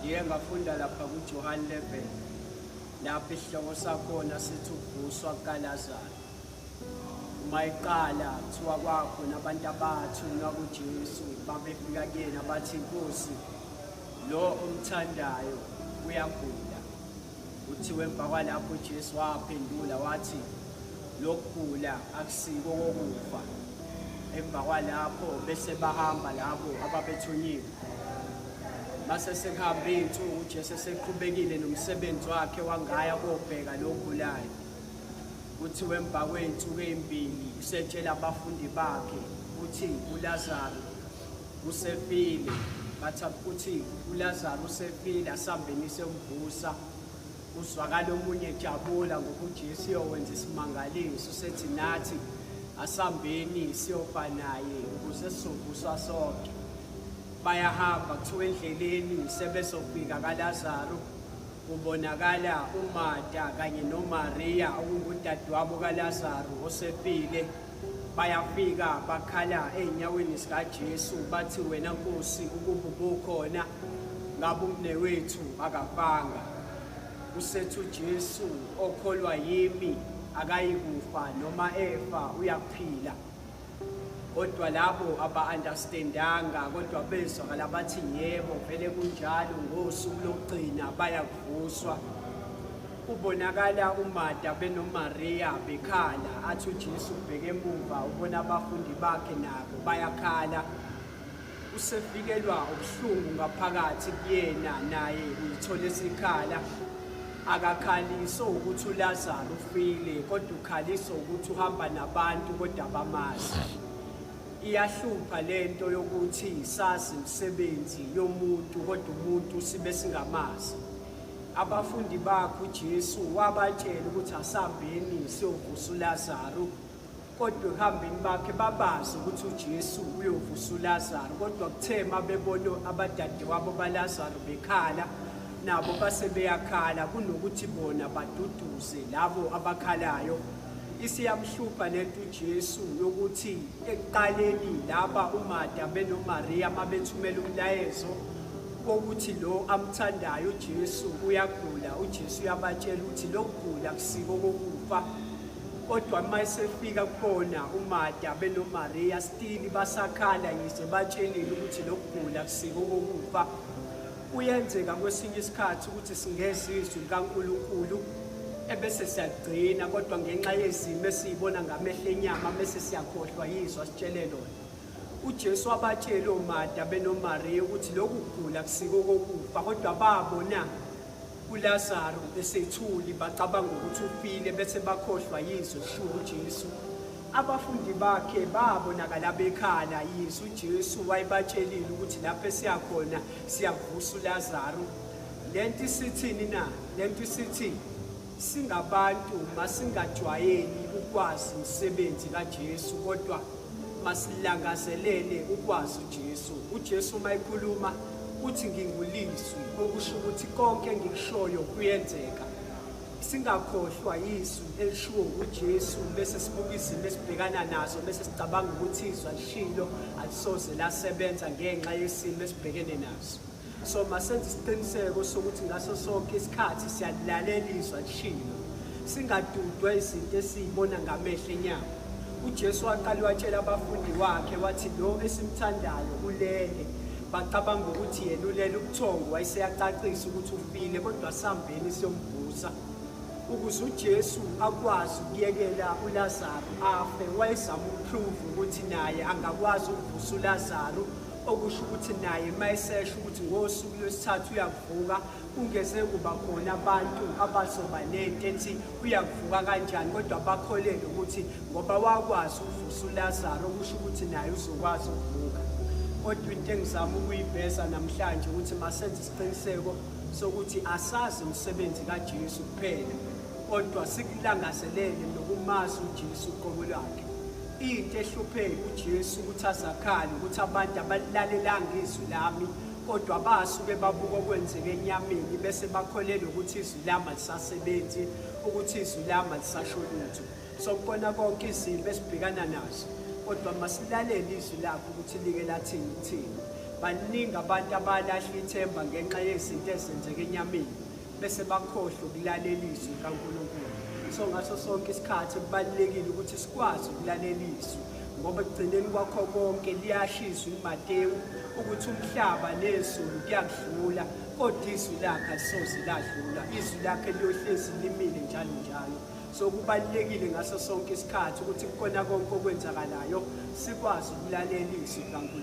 Ngiye ngafunda lapha kuJohane 11 lapho isihloko sakhona sithi ukuvuswa kukaLazaru. Uma iqala kuthiwa kwakhona abantu abathunywa kuJesu babefika kuyena bathi Nkosi lo omthandayo uyagula. Kuthiwa emva kwalapho uJesu waphendula wathi lokugula akusiko kokufa. Emva kwalapho bese bahamba labo ababethunyiwe. Mase sekuhambe iy'nsuku uJesu eseqhubekile nomsebenzi wakhe wangaya kobheka lo ogulayo. Kuthiwa emva kwey'nsuku ey'mbili usetshela abafundi bakhe ukuthi uLazaru usefile. Bathi ukuthi uLazaru usefile asambeni siyomvusa. Kuzwakala omunye ejabula ngoba uJesu uyowenza isimangaliso usethi nathi asambeni siyofa naye ukuze sizovuswa sonke. Bayahamba kuthiwa endleleni sebezofika kaLazaru kubonakala uMarta kanye noMariya okungudadewabo kaLazaru osefile. Bayafika bakhala ey'nyaweni zikaJesu bathi wena Nkosi ukuba ubukhona ngabe umnewethu akafanga. Usethi uJesu okholwa yimi akayikufa noma efa uyakuphila. Kodwa labo aba-understandanga kodwa bezwakala bathi yebo vele kunjalo ngosuku lokugcina bayakuvuswa. Kubonakala uMarta benoMariya bekhala, athi uJesu ubheke emuva ubona abafundi bakhe nabo bayakhala. Usefikelwa ubuhlungu ngaphakathi kuyena naye uyithola esikhala. Akakhaliswa ukuthi uLazaru ufile kodwa ukhaliswa ukuthi uhamba nabantu kodwa abamazi. Iyahlupha lento yokuthi sazi imisebenzi yomuntu kodwa umuntu sibe singamazi. Abafundi bakhe uJesu wabatshela ukuthi asambeni siyovusa uLazaru. Kodwa ekuhambeni bakhe babazi ukuthi uJesu uyovusa uLazaru, kodwa kuthe uma bebona abadadewabo baLazaru bekhala, nabo base beyakhala kunokuthi bona baduduze labo abakhalayo. Isiyamhlupha lento uJesu yokuthi ekuqaleni laba uMarta benoMariya mabethumela umlayezo wokuthi lo amthandayo uJesu uyagula, uJesu uyabatshela ukuthi lokugula akusiko kokufa. Kodwa uma esefika kubona uMarta benoMariya stili basakhala yize batshelile ukuthi lokugula akusiko kokufa. Kuyenzeka kwesinye isikhathi ukuthi singezwa izwi likaNkulunkulu ebese siyagcina kodwa ngenxa yezimo esiyibona ngamehlo enyama bese siyakhohlwa yizwa asitshele lona. UJesu wabatshela oMarta benoMariya ukuthi lokhu kugula akusiko kokufa kodwa babona uLazaru esethuli bacabanga ukuthi ufile bese bakhohlwa yizwi elishiwo uJesu. Abafundi bakhe babonakala bekhala yize uJesu wayebatshelile ukuthi lapho esiya khona siyavusa uLazaru. Lento isithini na? Lento isithi singabantu masingajwayeli ukwazi umsebenzi kaJesu kodwa masilangazelele ukwazi uJesu. UJesu uma ekhuluma uthi ngingulizwi, okusho ukuthi konke engikushoyo kuyenzeka. Singakhohlwa yizwi elishiwo nguJesu bese sibuka izimo esibhekana nazo bese sicabanga ukuthi izwi alishilo alisoze lasebenza ngenxa yesimo esibhekene naso. So masenze isiqiniseko sokuthi ngaso sonke isikhathi siyalilalela izwi alishilo, singadudwa izinto esiyibona ngamehlo enyama. UJesu waqala watshela abafundi wakhe wathi lo esimthandayo ulele. Bacabanga ukuthi yena ulele ubuthongo, wayeseyacacisa ukuthi ufile kodwa sambeni siyomvusa. Ukuze uJesu akwazi ukuyekela uLazaru afe, wayezama ukuprove ukuthi naye angakwazi ukuvusa uLazaru, okusho ukuthi naye uma esesho ukuthi ngosuku lwesithathu uyakuvuka, kungeze kuba khona abantu abazoba nento ethi uyakuvuka kanjani, kodwa bakholelwe ukuthi ngoba wakwazi ukuvusa uLazaru, okusho ukuthi naye uzokwazi ukuvuka. Kodwa into engizama ukuyiveza namhlanje ukuthi masenze isiqiniseko sokuthi asazi umsebenzi kaJesu kuphela, kodwa sikulangazelele nokumazi uJesu uqobo lwakhe. Into ehluphe uJesu ukuthi azakhale ukuthi abantu abalilalelanga izwi lami, kodwa basuke babuka okwenzeka enyameni bese bakholelwa ukuthi izwi lami alisasebenzi, ukuthi izwi lami alisasho lutho. So kubona konke izimo esibhekana nazo, kodwa masilalele izwi lakhe ukuthi like lathini kuthina. Baningi abantu abalahla ithemba ngenxa yezinto ezenzeka enyameni bese bakhohlwa ukulalela izwi likaNkulunkulu. So ngaso sonke isikhathi kubalulekile ukuthi sikwazi ukulalela izwi ngoba ekugcineni kwakho konke liyasho izwi kuMatewu ukuthi umhlaba nezulu kuyakudlula kodwa izwi lakhe alisoze ladlula. Izwi lakhe liyohlezi limile njalo njalo. So kubalulekile ngaso sonke isikhathi ukuthi kukona konke okwenzakalayo sikwazi ukulalela izwi likaNkulunkulu.